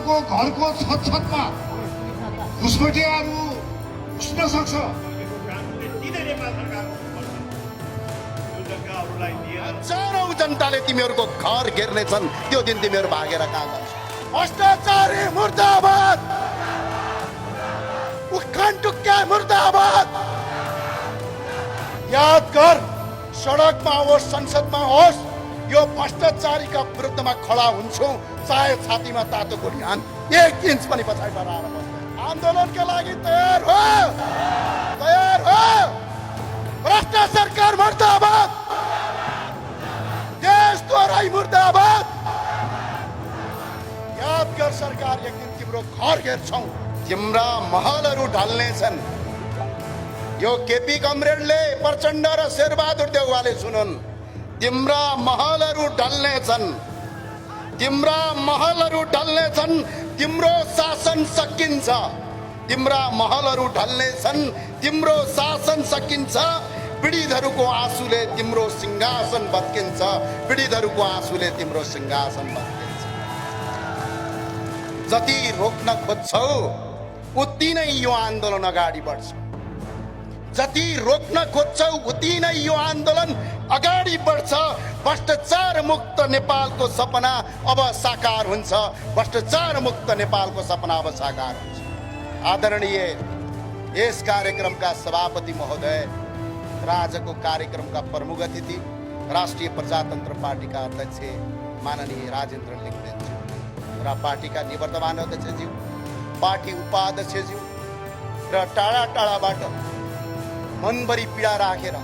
तपाईँहरूको घरको छतमा घुसपैठियाहरू घुस्न सक्छ। हजारौं जनताले तिमीहरूको घर घेर्नेछन्, त्यो दिन तिमीहरू भागेर कहाँ जान्छौ? भ्रष्टाचारी मुर्दाबाद, उखान टुक्का मुर्दाबाद। याद कर, सडकमा होस् संसदमा होस्, यो भ्रष्टाचारीका विरुद्धमा खडा हुन्छु, चाहे छातीमा तातो गोली हान, 1 इन्च पनि पछाडि आएर बस्दैन। आन्दोलनका लागि तयार हो, तयार हो। भ्रष्ट सरकार मुर्दाबाद, देशद्रोही मुर्दाबाद। याद कर सरकार, एक दिन तिम्रो घर घेर्छौं, तिम्रा महलहरू ढल्नेछन्। यो केपी कमरेडले, प्रचण्ड र शेरबहादुर देउवाले सुनुन्, तिम्रा महलहरू ढल्नेछन्, तिम्रा महलहरू ढल्नेछन्, तिम्रो शासन सकिन्छ। तिम्रा महलहरू ढल्नेछन्, तिम्रो शासन सकिन्छ। पीडितहरूको आँसुले तिम्रो सिंहासन भत्किन्छ, पीडितहरूको आँसुले तिम्रो सिंहासन भत्किन्छ। जति रोक्न खोज्छौ उति नै यो आन्दोलन अगाडि बढ्छ। जति रोक्न खोज्छौ उति नै यो आन्दोलन अगाडि बढ्छ। भ्रष्टाचार मुक्त नेपालको सपना अब साकार हुन्छ। भ्रष्टाचार मुक्त नेपालको सपना अब साकार हुन्छ। आदरणीय यस कार्यक्रमका सभापति महोदय र आजको कार्यक्रमका प्रमुख अतिथि राष्ट्रिय प्रजातन्त्र पार्टीका अध्यक्ष माननीय राजेन्द्र लिङ्गदेनज्यू र पार्टीका निवर्तमान अध्यक्षज्यू, पार्टी उपाध्यक्षज्यू र टाढा टाढाबाट मनभरि पीडा राखेर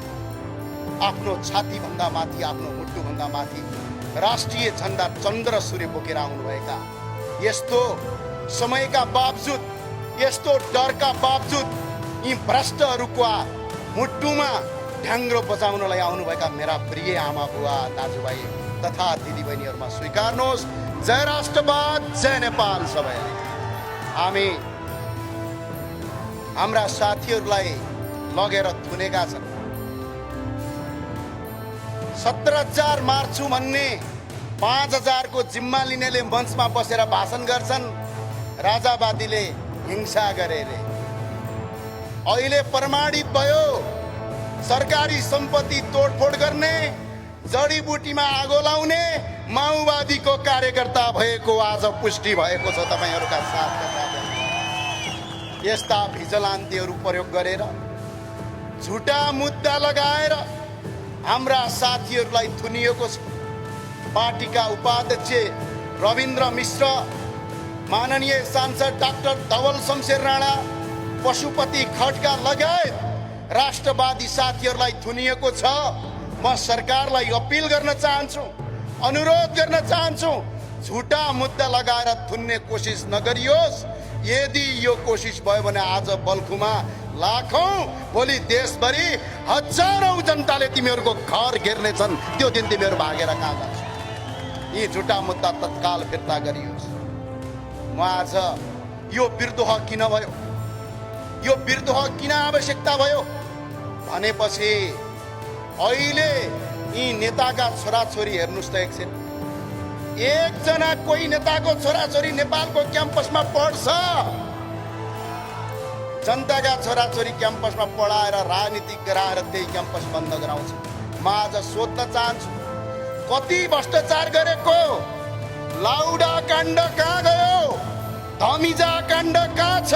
आफ्नो छातीभन्दा माथि, आफ्नो मुटुभन्दा माथि राष्ट्रिय झण्डा चन्द्र सूर्य बोकेर आउनुभएका, यस्तो समयका बावजुद, यस्तो डरका बावजुद यी भ्रष्टहरूको मुटुमा ढ्याङ्ग्रो बजाउनलाई आउनुभएका मेरा प्रिय आमा बुवा दाजुभाइ तथा दिदीबहिनीहरूमा स्वीकार्नुहोस्, जय राष्ट्रवाद, जय नेपाल। सबैले हामी हाम्रा साथीहरूलाई लगेर थुनेका छन्। 17,000 मार्छु भन्ने 5,000 को जिम्मा लिनेले मञ्चमा बसेर भाषण गर्छन्, राजावादीले हिंसा गरेर। अहिले प्रमाणित भयो, सरकारी सम्पत्ति तोडफोड गर्ने, जडीबुटीमा आगो लाउने माओवादीको कार्यकर्ता भएको आज पुष्टि भएको छ। तपाईहरुका साथका साथै यस्ता भिजिलान्तीहरू प्रयोग गरेर, झुटा मुद्दा लगाएर हाम्रा साथीहरूलाई थुनिएको छ। पार्टीका उपाध्यक्ष रविन्द्र मिश्र, माननीय सांसद डाक्टर धवल शमशेर राणा, पशुपति खड्का लगायत राष्ट्रवादी साथीहरूलाई थुनिएको छ। म सरकारलाई अपील गर्न चाहन्छु, अनुरोध गर्न चाहन्छु, झुटा मुद्दा लगाएर थुन्ने कोसिस नगरियोस्। यदि यो कोसिस भयो भने आज बल्खुमा लाखौं, भोलि देशभरि हजारौं जनताले तिमीहरूको घर घेर्नेछन्, त्यो दिन तिमीहरू भागेर कहाँ जान्छौ? यी झुटा मुद्दा तत्काल फिर्ता गरियोस्। म आज यो बिर्दोह किन भयो, यो बिर्दोह किन आवश्यकता भयो भनेपछि अहिले यी नेताका छोराछोरी हेर्नुस् त एकछिन। एकजना कोही नेताको छोराछोरी नेपालको क्याम्पसमा पढ्छ। जनताका छोराछोरी क्याम्पसमा पढाएर राजनीति गराएर त्यही क्याम्पस बन्द गराउँछ। म आज सोध्न चाहन्छु, कति भ्रष्टाचार गरेको? लाउडा काण्ड कहाँ गयो? धमिजा काण्ड कहाँ छ?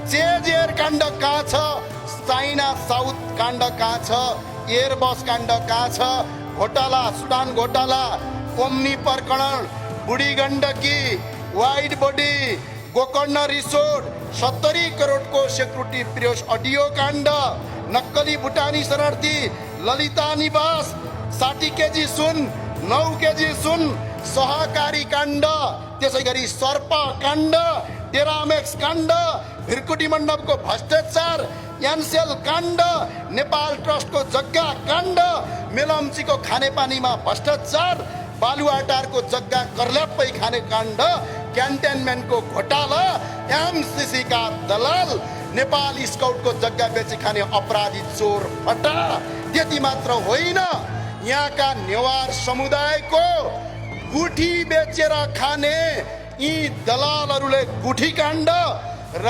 जेजेर काण्ड कहाँ छ? चाइना साउथ काण्ड कहाँ छ? एयरबस काण्ड कहाँ छ? घोटाला, सुडान घोटाला, ओम्नी प्रकरण, Budhi Gandaki, wide body, Gokarna resort, 70 करोडको सेक्युरिटी प्रियोस अडियो काण्ड, नक्कली भुटानी शरणार्थी, ललिता निवास, 60 केजी सुन, 9 केजी सुन, सहकारी काण्ड, त्यसै गरी सर्पा काण्ड, टेरामेक्स काण्ड, भिरकुटी मण्डपको भ्रष्टाचार, एनसेल काण्ड, नेपाल ट्रस्टको जग्गा काण्ड, मेलम्चीको खानेपानीमा भ्रष्टाचार, बालुवाटारको जग्गा कर्ल्याप्पै खाने काण्ड, क्यान्टनमेन्टको घोटाला, एमसीसी का दलाल, नेपाल स्काउटको जग्गा बेची खाने अपराधी चोर फटा। त्यति मात्र होइन, यहाँका नेवार समुदायको गुठी बेचेर खाने यी दलालहरूले गुठी काण्ड र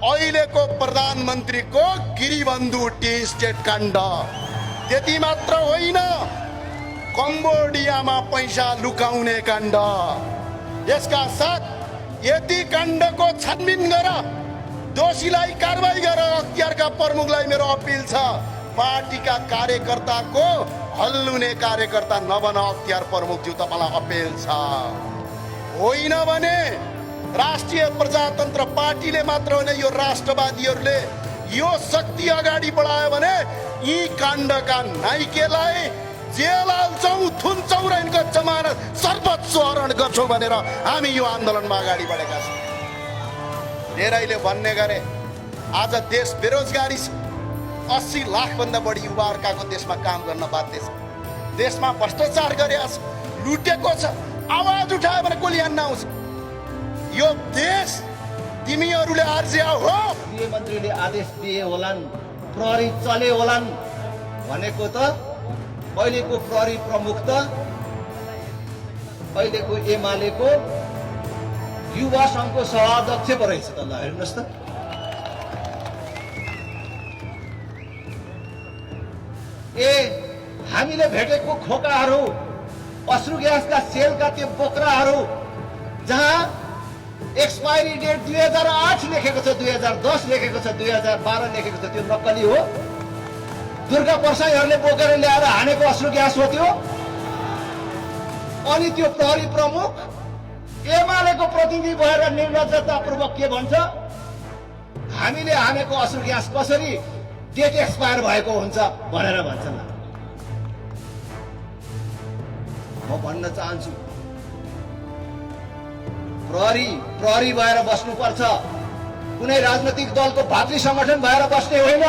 अहिलेको प्रधानमन्त्रीको गिरिबन्धु टी स्टेट काण्ड। त्यति मात्र होइन, कम्बोडियामा पैसा लुकाउने काण्ड। यसका साथ यति काण्डको छानबिन गर, दोषीलाई कारबाही गर। अख्तियारका प्रमुखलाई मेरो अपिल छ, पार्टीका कार्यकर्ताको हल्लुने कार्यकर्ता नबन। अख्तियार प्रमुखज्यू, तपाईँलाई अपिल छ। होइन भने राष्ट्रिय प्रजातन्त्र पार्टीले मात्र होइन, यो राष्ट्रवादीहरूले यो शक्ति अगाडि बढायो भने यी काण्डका नाइकेलाई जेल हाल्छौँ, थुन्छौँ र यिनको जमानत सर्वोच्च हरण गर्छौँ भनेर हामी यो आन्दोलनमा अगाडि बढेका छौँ। धेरैले भन्ने गरे आज देश बेरोजगारी छ, 80 लाखभन्दा बढी युवा अर्काको देशमा काम गर्न बाध्य छ, देशमा भ्रष्टाचार गरेको छ, लुटेको छ। आवाज उठायो भने कसले हान्न आउँछ? यो देश तिमीहरूले आर्जिया हो। गृहमन्त्रीले आदेश दिए होलान्, प्रहरी चले होलान् भनेको त अहिलेको प्रहरी प्रमुख त अहिलेको एमालेको युवा सङ्घको सभाध्यक्ष पो रहेछ त। ल हेर्नुहोस् त, हामीले भेटेको खोकाहरू, अश्रु ग्यासका सेलका त्यो बोक्राहरू जहाँ एक्सपायरी डेट 2008 लेखेको छ, 2010 लेखेको छ, 2012 लेखेको छ, त्यो नक्कली हो। दुर्गा पर्साईहरूले बोकेर ल्याएर हानेको अश्रु ग्यास हो त्यो। अनि त्यो प्रहरी प्रमुख एमालेको प्रतिनिधि भएर निर्लज्जतापूर्वक के भन्छ, हामीले हानेको अश्रु ग्यास कसरी डेट एक्सपायर भएको हुन्छ भनेर भन्छन्। म भन्न चाहन्छु, प्रहरी भएर बस्नुपर्छ, कुनै राजनैतिक दलको भातृ संगठन भएर बस्ने होइन।